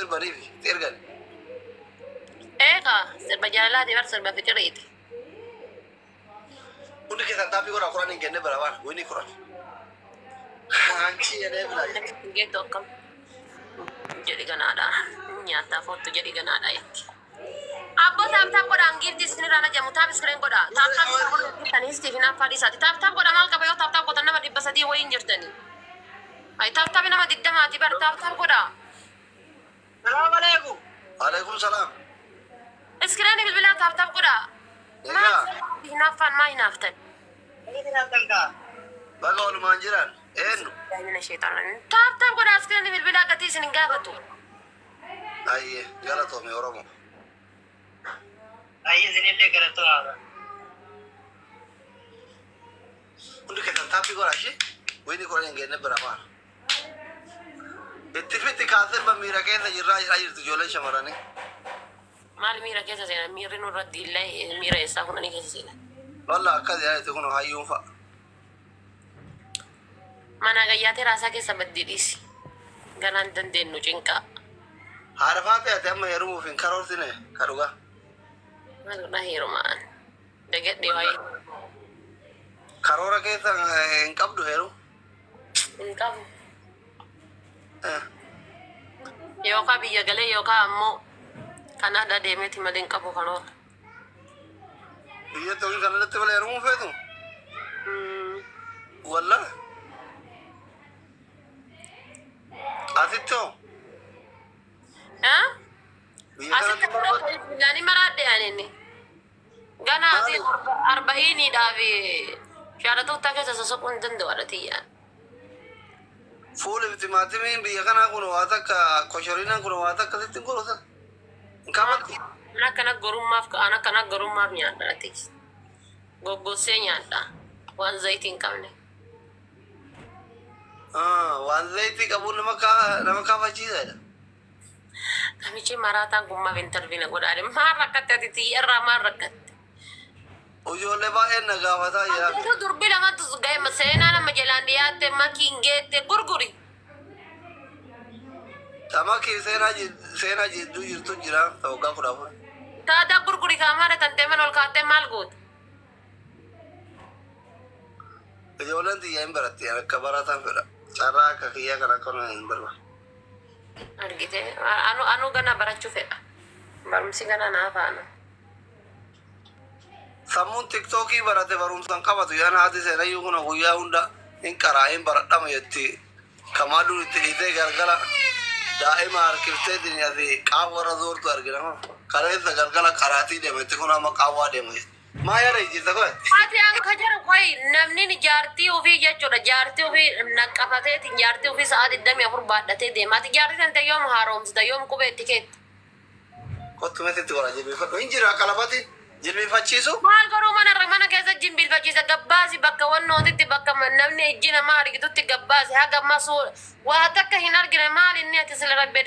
Sirbaniif itti ergan. Eegaa sirba jaalalaati bar sirba fiqiriiti. Hundi keessan taappii godhaa Quraan hin kenne bira waan wini Quraan. Anchi jedhee bira. Geettu akkam jedhi ganaadha. Nyaataa foottu jedhi ganaadha jetti. Abbo tap tap godhaan giiftii isinirraa na jedhamu tap screen godha. Tap tap godhan histiif hin affaa dhiisaati. Tap tap godha maal qaba yoo tap tap gootan nama 300 wayiin jirtani. Ay tap tap nama 20ti bar tap tap godha. Salaam alaikum. Alaikum salaam. Iskireenii bilbilaa tap tap godha. Maal Egaa hinaaffaan maa hinaaftan? Baga jiraattan kaa. Baga walumaan jiran eenyu? Daa'imina sheexaana. Tap tap godha iskireenii bilbilaa gatii isin hin gaafatu. Ayyee galatoome Oromoo. Ayyee isinillee galatoomaa. Hundi keessan taappii godhaa ishee wini Quraan hin kenne bira waan. Itti fixi kaa sirba miira keessa jirraa jedhaa jirti ijoolleen shamarranii. Maal miira keessa seenan? Miirri nurra diilla'e miira eessaa fuudhanii keessa seenan? Walla akkas jedhaa jirti kun hayyuun fa'a. Manaa gayyaatee raasaa keessa baddii dhiisi. Ganaa hin dandeennu cinqaa. Haadha faatee ati amma heerumuuf hin karoorsine ka dhugaa. Maal godhaa heerumaan? Dagadhe waa'ee. Karoora keessa hin qabdu heerumu. Hin qabu. Yookaa biyya galee yookaa ammoo Kanaadaa deemeeti malee hin qabu karoora. Biyya ta'uu kanarratti malee heerumuu feetu? Wallah. Asitti hoo? Ah? Biyya Asitti kanatti ammoo barbaadu? bishaanii maraadhe ani inni. Gana asii Maali? arba'iiniidhaa fi shaaratoottaa keessa sosoquu hin danda'u haadha tiyyaan. Fuuli fi timaatimiin biyya kanaa kun waa takka koshoriinaan kun waa takka sitti hin godhu hin kaafatti. An akkana gorummaaf an akkana gorummaaf nyaadha ati. Goggossee nyaadha. Waan zayitii hin qabne. Ah, waan zayitii qabuun nama nama kaafachiisaadha. Namichi maraataan kun maaf intarvii na godhaa? Maal rakkatte ati tiyya irraa maal rakkatte? Ijoollee baay'een na gaafataa jira. Wantoota durbi lamatu ga'e seenaa nama jalaan dhiyaatte makiin geette gurguri. Tamakii seenaa seenaa jidduu jirtu jira ta waggaa 14. Taadaa gurguri kaamaara tantee mana ol kaattee maal goota? Ijoolleen tiyya hin baratti akka baratan fedha. Carraa akka kiyyaa kana akka hin barbaadu. Argite anu anu gana barachuu fedha. Barumsi gana naa faana. Sammuun tiktookii barate barumsa hin qabatu yaan haati seenayyuu kun guyyaa hunda hin qaraa hin baradhama jetti. Kamaa dur itti dhiitee galgala daa'ima harkiftee asi qaawwa irra zoortu argina. Kaleessa galgala qaraatii deema itti kun amma qaawwaa deema jetti. Maa yara ijjiirta koe? Ati an ka jedhu qoy namni ni jaartii ofii jechuudha jaartii ofii naqqafateetiin jaartii ofii sa'a 24 baadhatee deema. Ati jaartii tante yoom haaromsita yoom qubee itti keetta? Kottu mee sitti godha jilbiifadhu. Hin jira qalabati jilbiifachiisu. Maal godhuu mana irra mana keessa jimbiilfachiisa gabbaasi bakka wannootitti bakka namni ijji namaa argitutti gabbaasi haga ammaa waa takka hin argine maal inni ati sila rabbi.